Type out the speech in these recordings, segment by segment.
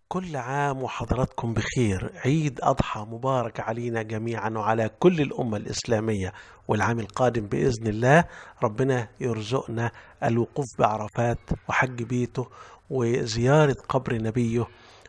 كل عام وحضراتكم بخير. عيد أضحى مبارك علينا جميعا وعلى كل الأمة الإسلامية، والعام القادم بإذن الله ربنا يرزقنا الوقوف بعرفات وحج بيته وزيارة قبر نبيه،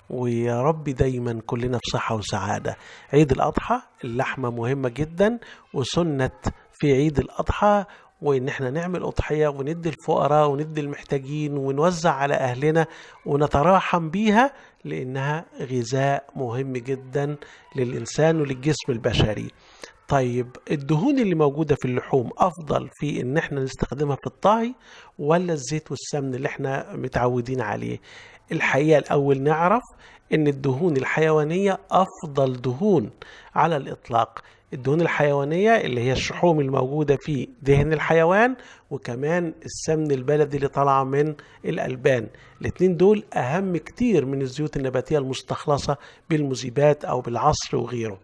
ويا رب دايما كلنا في صحة وسعادة. عيد الأضحى اللحمة مهمة جدا، وسنة في عيد الأضحى وإن احنا نعمل أضحية وندي الفقراء وندي المحتاجين ونوزع على أهلنا ونتراحم بيها، لأنها غذاء مهم جدا للإنسان وللجسم البشري. طيب الدهون اللي موجودة في اللحوم أفضل في إن احنا نستخدمها في الطهي ولا الزيت والسمن اللي احنا متعودين عليه؟ الحقيقة الأول نعرف إن الدهون الحيوانية أفضل دهون على الإطلاق. الدهون الحيوانية اللي هي الشحوم الموجودة في دهن الحيوان، وكمان السمن البلدي اللي طالع من الألبان، الاتنين دول أهم كتير من الزيوت النباتية المستخلصة بالمذيبات أو بالعصر وغيره.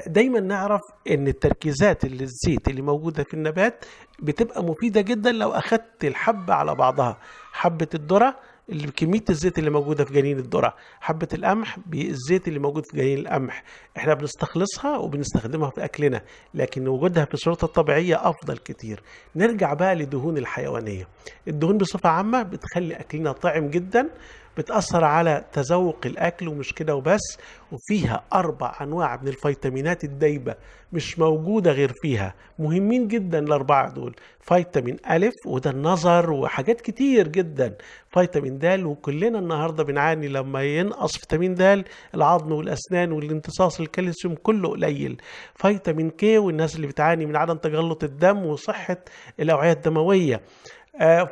دايما نعرف ان التركيزات اللي الزيت اللي موجودة في النبات بتبقى مفيدة جدا لو أخدت الحبة على بعضها. حبة الذرة اللي بكمية الزيت اللي موجودة في جنين الذرة، حبة القمح بالزيت اللي موجود في جنين القمح، احنا بنستخلصها وبنستخدمها في أكلنا، لكن وجودها في صورتها الطبيعية أفضل كتير. نرجع بقى لدهون الحيوانية. الدهون بصفة عامة بتخلي أكلنا طعم جدا، بتأثر على تذوق الأكل، ومش كده وبس، وفيها 4 أنواع من الفيتامينات الدايبة مش موجودة غير فيها، مهمين جدا الأربعة دول. فيتامين ألف وده النظر وحاجات كتير جدا، فيتامين د، وكلنا النهاردة بنعاني لما ينقص فيتامين د، العظم والأسنان والامتصاص الكالسيوم كله قليل. فيتامين كي والناس اللي بتعاني من عدم تجلط الدم وصحة الأوعية الدموية.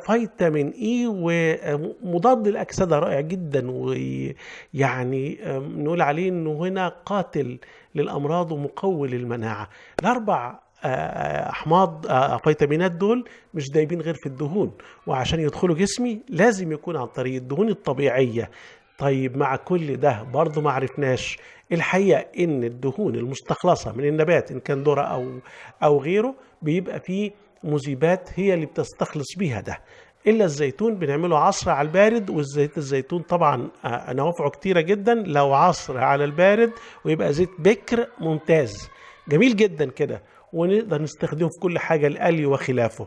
فيتامين اي ومضاد الاكسده رائع جدا، ويعني نقول عليه انه هنا قاتل للامراض ومقوي للمناعه. الاربع احماض فيتامينات دول مش دايبين غير في الدهون، وعشان يدخلوا جسمي لازم يكون عن طريق الدهون الطبيعيه. طيب مع كل ده برضو ما عرفناش الحقيقة ان الدهون المستخلصة من النبات ان كان ذرة او غيره بيبقى فيه مذيبات هي اللي بتستخلص بيها ده. إلا الزيتون بنعمله عصر على البارد، والزيت الزيتون طبعا نوافعه كتيرة جدا، لو عصر على البارد ويبقى زيت بكر ممتاز جميل جدا كده، ونقدر نستخدمه في كل حاجة، القلي وخلافه،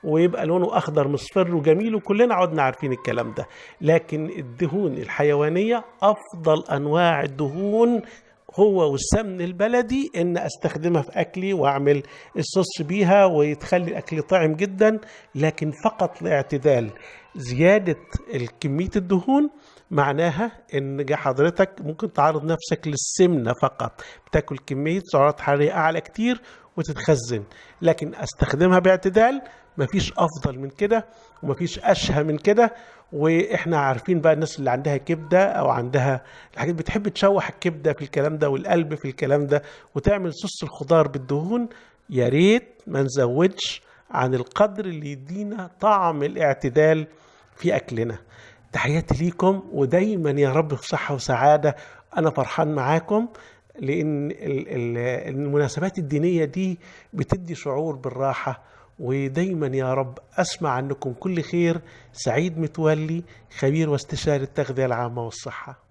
ويبقى لونه أخضر مصفر وجميل، وكلنا عدنا عارفين الكلام ده. لكن الدهون الحيوانية أفضل أنواع الدهون هو والسمن البلدي، ان استخدمها في اكلي واعمل الصوص بيها ويتخلي الاكل طعم جدا، لكن فقط لاعتدال. زيادة كمية الدهون معناها ان حضرتك ممكن تعرض نفسك للسمنة فقط، بتاكل كمية سعرات حرارية اعلى كتير وتتخزن. لكن استخدمها باعتدال، مفيش افضل من كده ومفيش اشهى من كده. واحنا عارفين بقى الناس اللي عندها كبدة او عندها الحاجات بتحب تشوح الكبدة في الكلام ده والقلب في الكلام ده وتعمل صوص الخضار بالدهون، يا ريت ما نزودش عن القدر اللي يدينا طعم الاعتدال في اكلنا. تحياتي ليكم، ودايما يا رب في صحة وسعادة. انا فرحان معاكم لان المناسبات الدينية دي بتدي شعور بالراحة، ودايما يا رب أسمع عنكم كل خير. سعيد متولي، خبير واستشاري التغذية العامة والصحة.